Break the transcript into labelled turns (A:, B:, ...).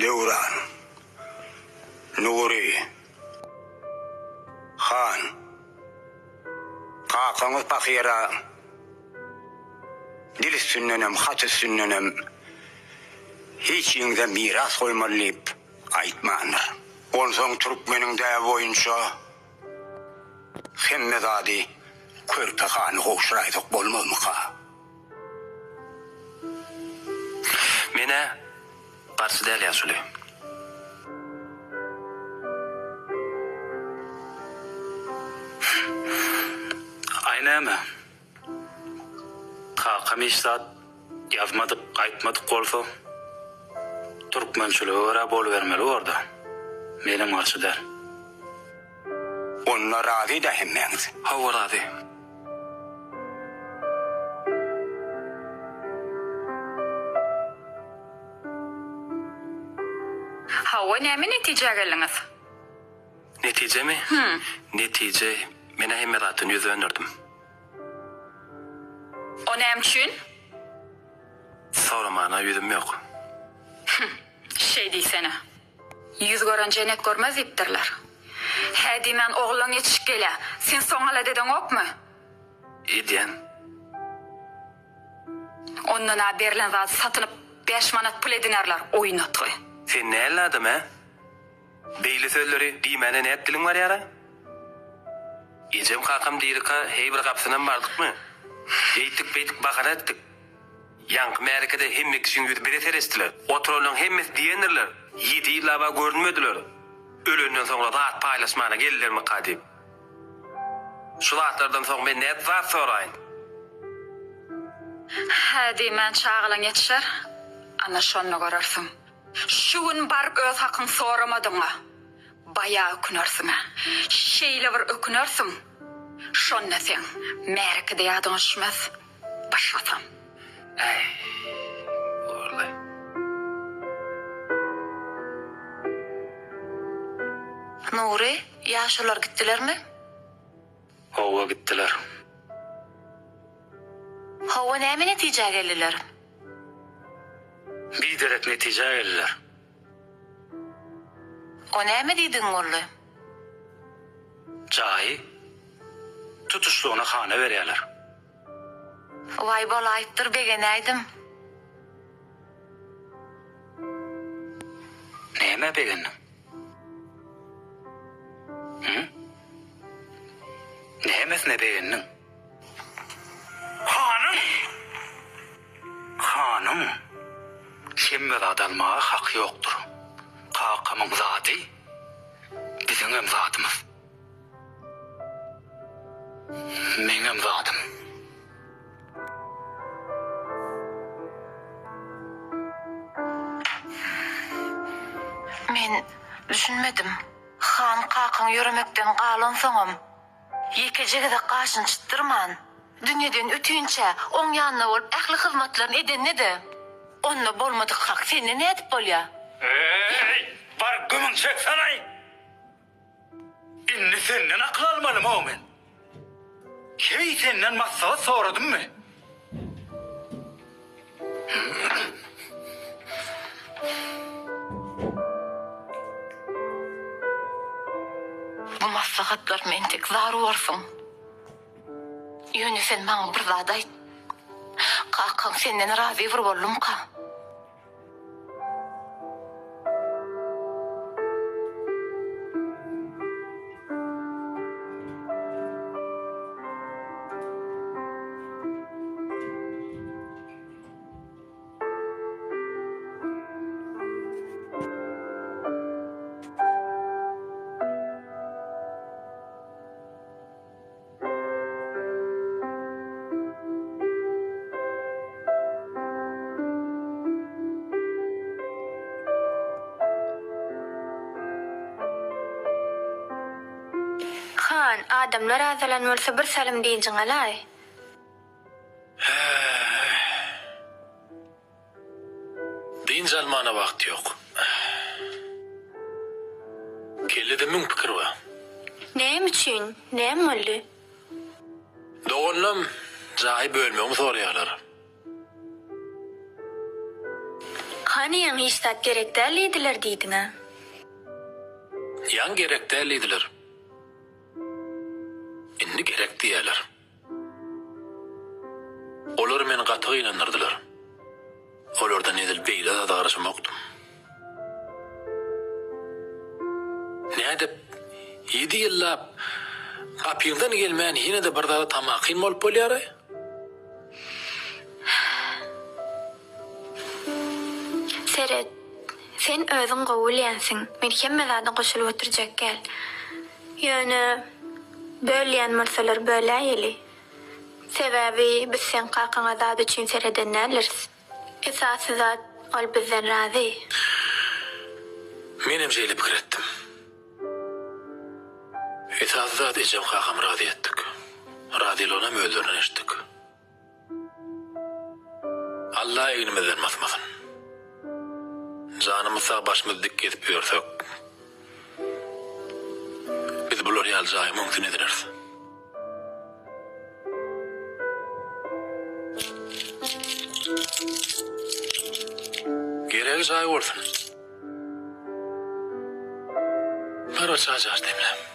A: Döwran. Nury. Han. Kakaňyz pahyra dil üstündenem, hat üstündenem hiç ýeňize miras goýmaly diýip aýtmandyr. Onsoň türkmeniň däbi boýunça hemme zady körpe hana gowşuraýsak bolmazmyka?
B: Men-ä garşy däl ýaşuly.
C: Aý näme? Kakam hiç zat ýazmadyk, aýtmadyk bolsa, türkmençilige görä bolubermeli borda. Menem garşy däl.
A: Onda razy-da hemmäňiz?
B: Hawa razy.
D: Hawa näme netijä geldiňiz?
B: Netijemi? Netije, men-ä hemme zatdan ýüz dönderdim.
D: O näme üçin?
B: Soramana ýüzüm ýok.
D: Hüm, şeý diýsene. Ýüz gören jennet görmez diýipdirler. Hä diýmän ogluň ýetişip gelýä. Sen soň alada edeňokmy?
B: Edýän.
D: Ondan-a berlen zady satynyp bäş manat pul edinerler, oýnatgy.
B: Sen näl adam, hä? Beýle sözleri diýmäne nädip diliň barýar-a? Ejem kakam dirika heý bir gapysynam bardykmy? Eýtik-beýtik bahana etdik. Ýaňky märekede hemme kişiň ýüzi bize seretdiler. Oturanlaň hemmesi diýendirler, Ýedi ýyllab-a görünmediler. Ölenden soňra zat paýlaşmana geldilermika diýip. Şu zatlardan soň men nädip zat soraýyn?
D: Hä diýmän çagalaň ýetişer, ana şonda görersiň. Şu gün baryp öz hakyňy soramadyň-a, baýa ökünersiň-ä. Şeýle bir ökünersiň, şonda seň märeke-de ýadyňa düşmez, başgasam.
B: Äý, borlaý.
E: Nury, ýaşulylar gitdilermi?
C: Hawa, gitdiler.
E: Hawa, näme netijä geldiler?
C: Biderek netijä geldiler.
E: O näme diýdigiň boldy?
C: Jaýy tutuşlygyna hana berýärler.
E: Waý bolaýypdyr begenäýdim.
C: Nämä begendiň? Hü? Nämesine begendiň? Hanyň! Hanyň hemme zady almaga haky ýokdur. Kakamyň zady biziňem zadymyz. Meňem zadym.
E: Men düşünmedim. Han kakaň ýöremekden galansoňam, ýekeje gezek gaşyny çytdyrman, dünýeden ötünçä oň ýanynda bolup ähli hyzmatlaryny edende-de, onda bolmadyk hak sende nädip bolýa?
C: Eý, bar gümüň çeksene-aý! Indi senden akyl almalymy-ow men? Heý, senden maslahat soradymmy?
E: Bu maslahatlaryma entek zar borsuň. Ýöne sen maňa bir zat aýt. Kakaň senden razy bir boldumyka?
F: Han, adamlar azalan bolsa bir salym dynjyňy alaý.
B: Dynç almana wagt ýok. Kellede müň pikir bar.
F: Näme üçin? Näme boldy?
B: Doganlam jaýy bölmegimi soraýarlar.
F: Hany ýaňy hiç zat gerek däl diýdiler diýdiň-ä.
B: Ýaňy gerek däl diýdiler. Indi gerek diýýärler. Olar meni gaty gynandyrdylar. Olardan edil beýle zada garaşamokdym. Nädip ýedi ýyllap gapyňdan gelmän ýene-de bir zada tamakin bolup bolýar-aý?
F: Seret, sen özüň gowy bilýänsiň, men hemme zada goşulyp oturjak däl. Ýöne bölýän bolsalar böläýeli. Sebäbi biz seň kakaňa zat üçin sereden däldiris. Esasy zat ol bizden razy.
B: Menem şeýle pikir etdim. Esasy zat ejem kakamy razy etdik. Razylygynam özlerinden eşitdik. Alla egnimizden basmasyn. Janymyz sag başymyz dik gezip ýörsek, biz bular ýaly jaýyň müňsüni edineris. Geregi jaý bolsun. Bar bir çaý-jaş demle.